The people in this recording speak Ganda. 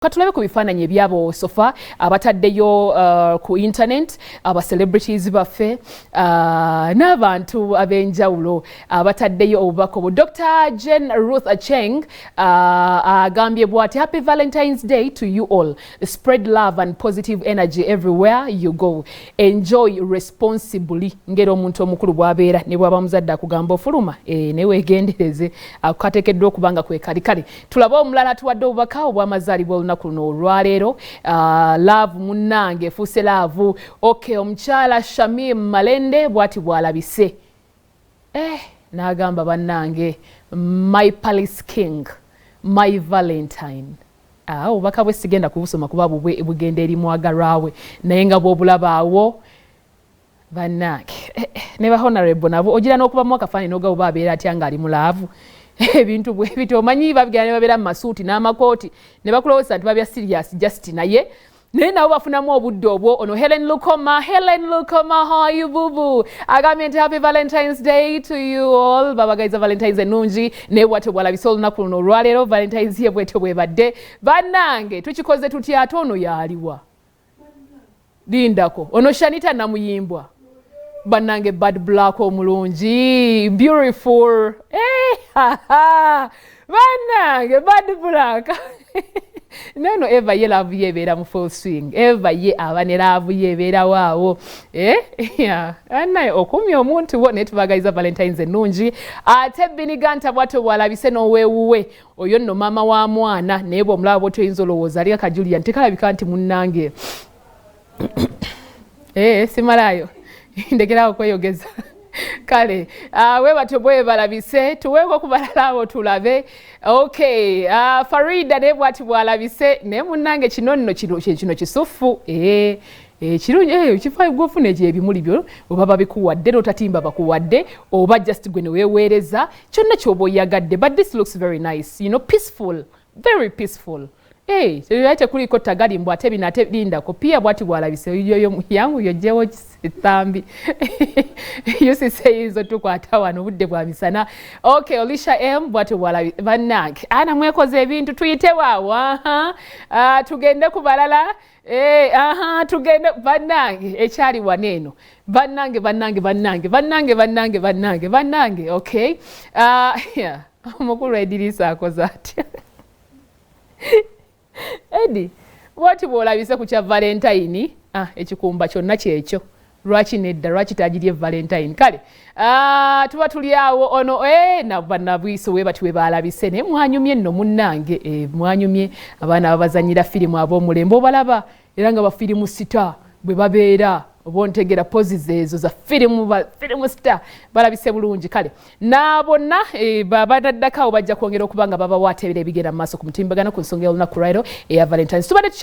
Katulabe ku bifaananyi ebyabo so far abataddeyo ku internet, aba celebrities baffe n'abantu ab'enjawulo abataddeyo obubaka obwo. Dr Jane Ruth Acheng agambye bw'ati, "Happy Valentine's Day to you all. Spread love and positive energy everywhere you go. Enjoy responsibly." Ngeri omuntu omukulu bw'abeera ne bw'aba muzadde akugamba ofuluma ne weegendereze, akateekeddwa okuba nga kwekali. Kale tulabe omulala tuwadde obubaka obw'amazaalibwa olunaku luno olwaleero. Love munnange efuuse love. Okay, omukyala Shamim Malende bw'ati bw'alabise, n'agamba, "Bannange, my palace king, my Valentine." Obubaka bwe sigenda kubusoma kuba bubwe bugenda eri mwagalwawe, naye nga bw'obulabaawo bannange, ne ba honorable nabo ogira n'okubamu akafaananyi n'ogabo babeera atya ng'ali mu love. Ebintu bwe bityo omanyi babigenda ne babeera mu masuuti n'amakooti ne bakulowooza nti babya serious just, naye nabo bafunamu obudde obwo. Ono Helen Lukoma, Helen Lukoma, how are you, bubu? Agambye nti, "Happy Valentine's Day to you all." Babagaiza Valentines ennungi, naye bwatyo bwalabisa olunaku luno olwaleero. Valentines ye bwetyo bwebadde. Bannange, tukikoze tutya? Ate ono yaaliwa? Lindako, ono Shanita Namuyimbwa. Bannange, Bad Black omulungi, beautiful. Eh, bannange, Bad Black nono eva ye love ye ebeera mu full swing. Eva ye aba ne love ye ebeerawo awo. Eh, naye okumya omuntu wo, naye tubagaliza Valentines ennungi. Ate Biniganta bwatyo bwalabise n'oweewuwe. Oyo nno maama wa mwana, naye bw'omulaba bwotyo oyinza olowooza ali akajulian tekalabika nti munnange. Simalayo, ndekerawo kweyogeza. Kale we batyo bwe balabise. Tuweeko ku balala abo tulabe. Okay, Farida naye bwati bwalabise, naye munnange kino nno kino kisufu. Kirungi kifaayo gwofuna ekyo ebimuli byo oba babikuwadde n'otatimba bakuwadde oba just gwe ne weeweereza kyonna ky'oba oyagadde, but this looks very nice, peaceful, very peaceful. Hey, tekuliko tagali mbw ate bino ate lindako pia bwati bwalabise yoyo yangu yojjewo ethambi UCC eyinza otukwata wano obudde bwa misana. Okay, Olisha M bwati bwalabise. Bannange, ana mwekoze ebintu, tuyite waawo. Tugende ku balala. Aha, tugende bannange ekyali wano eno. Bannange, bannange, bannange, bannange, bannange, bannange, bannange. Okay, yeah. Omukulu Edirisa akoze atya? Edi bwoti bwolabise ku kya Valentine. Ekikumba kyonna kyekyo. Lwaki nedda? Lwaki tagirye Valentine? Kale tuba tuli awo. Ono nabwiso we bati we balabise, naye mwanyumye nno munnange. Mwanyumye abaana babazanyira firimu ab'omulembe obalaba era nga ba film star bwe babeera, oba ontegera poses ezo za firimu, ba film star balabise bulungi. Kale nabonna babanaddako awo bajja kwongera okuba nga babawaatebera ebigenda mu maaso ku mutimbagano ku nsonga y'olunaku lwaliro eya Valentines. Tubadde